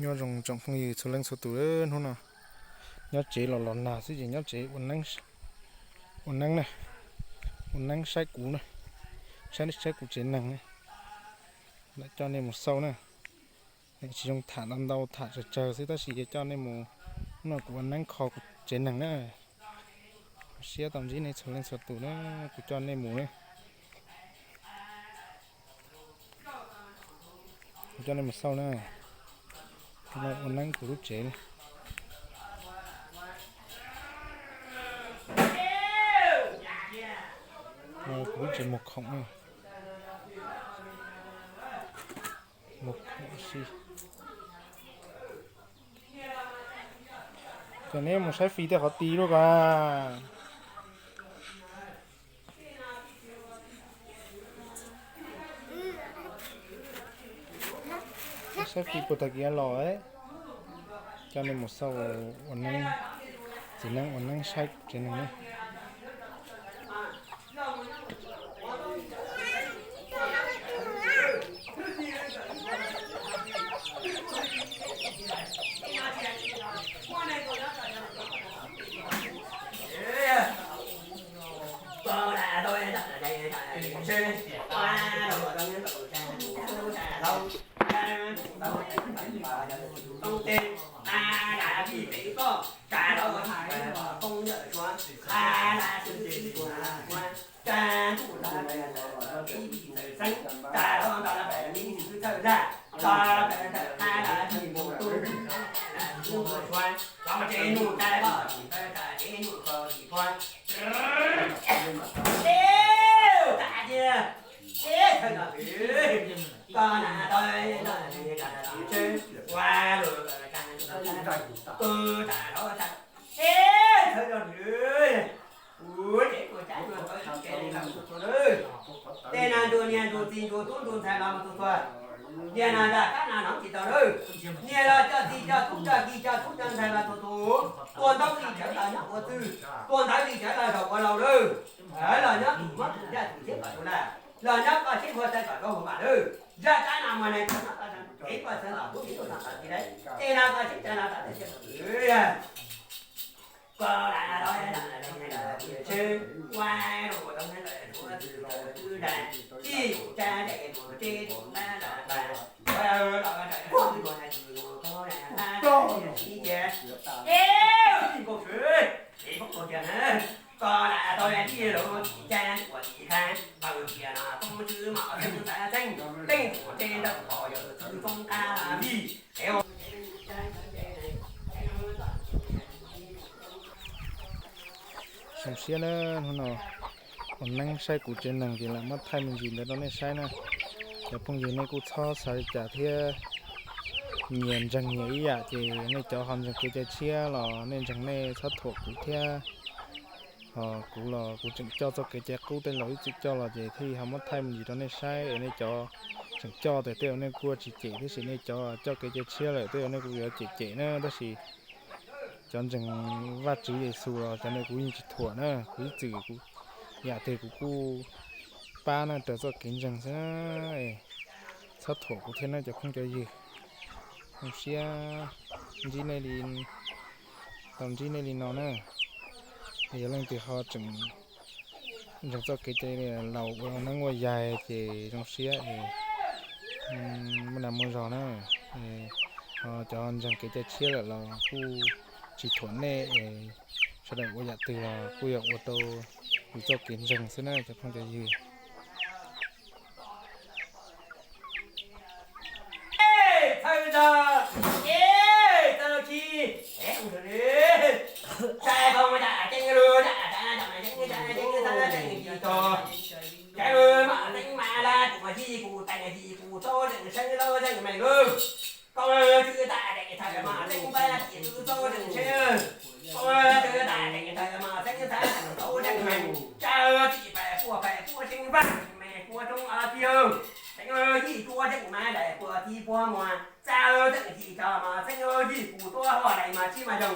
Nyob zoo tsoom phooj ywg txhua leej txhua tus, hnub no nyob tsev los los nag xwb ces nyob tsev ua neeb na, ua neeb saib kuv na, saib saib kuv tsev neeg na, lam coj nej mus xauj na. Tsis zoo tham ntau ntau, tham tsawg tsawg xwb tab sis coj nej mus, hnub no kuv ua neeb kho kuv tsev neeg na. Siab tau ntsib nej txhua leej txhua tus na, kuv coj nej mus na. Kuv coj nej mus xauj na. Ua neeb kuv lub tsev na. Kuv lub tsev muag khoom na. Muag khoom si. Ces neb mus saib fis tej qhov ti lub ko. Saib fis puag tag kis los, coj nej mus xauj ua neeb, txiv neeb ua neeb saib tsev neeg. Tej no nrug niag nrug txiv nrug tub nrug ntxhais los mus txhua txhua. Niag no nrog kab no hloov tsis tau lawm. Niag los coj txiv coj tub coj ki coj tub coj ntxhais los txhua tus. Tua ntaub li tsawv los nyob ua txwj, tua ntawv li tsawv los zaum ua laus lawm. Los nyob tus mob tus ncaj tus tsheb kom tus laj, los nyob koj tsheb npua txawv kom koj mus mam lawm. Zaj kab no mas neeg txog nyob koj txog kev koj txawv los pub kev tuaj txog txog ti lawm. Tej no koj tsheb cov no tom tej Zoo siab na, hnub no ua neeb saib kuv tsev neeg ces lam muab thaij me ntsis ntawd rau nej saib na. Cov phooj ywg nej kuj txhob xav li cas thiab, nyias ntseeg nyias ib yam ces nej cov ho ntseeg kev cai tshiab los nej ntseeg nej txhob thuam kuv thiab. Ho kuv los kuv tseem coj txoj kev cai qub tej laus ib txwm coj los ces thiaj ho muab thaij me ntsis rau nej saib es nej cov tseem coj tes tej zaum nej kuj tsis cem thiab sis nej cov coj kev cai tshiab lawm tej zaum nej kuj yuav cem cem na tab sis cov ntseeg Vajtswv Yexus los cov ntawd kuv yeej tsis thuam na, kuv ib txwm kuv yam twg kuv kuj pab na raws txoj kev ntseeg xwb na. Txhob thuam kuv thiab na cov phooj cov ywg. Zoo siab ntsib nej li, tau ntsib nej li no na. Yog leej twg ho tseem ntseeg txoj kev cai laus ua neeb ua yaig ces zoo siab es muaj nas muaj zog na. Ho cov ntseeg kev cai tshiab lawm los kuj tsis thuam nej es sawv daws ua yam twg los kuj yog ua rau yus txoj kev ntseeg xwb na cov phooj cov ywg. Yij kuv tuaj tseem mas daim puag tib puag muag, txav tseem tsis tso mas txheeb yij kuv tuaj huaj daim mas tsis mas zoo.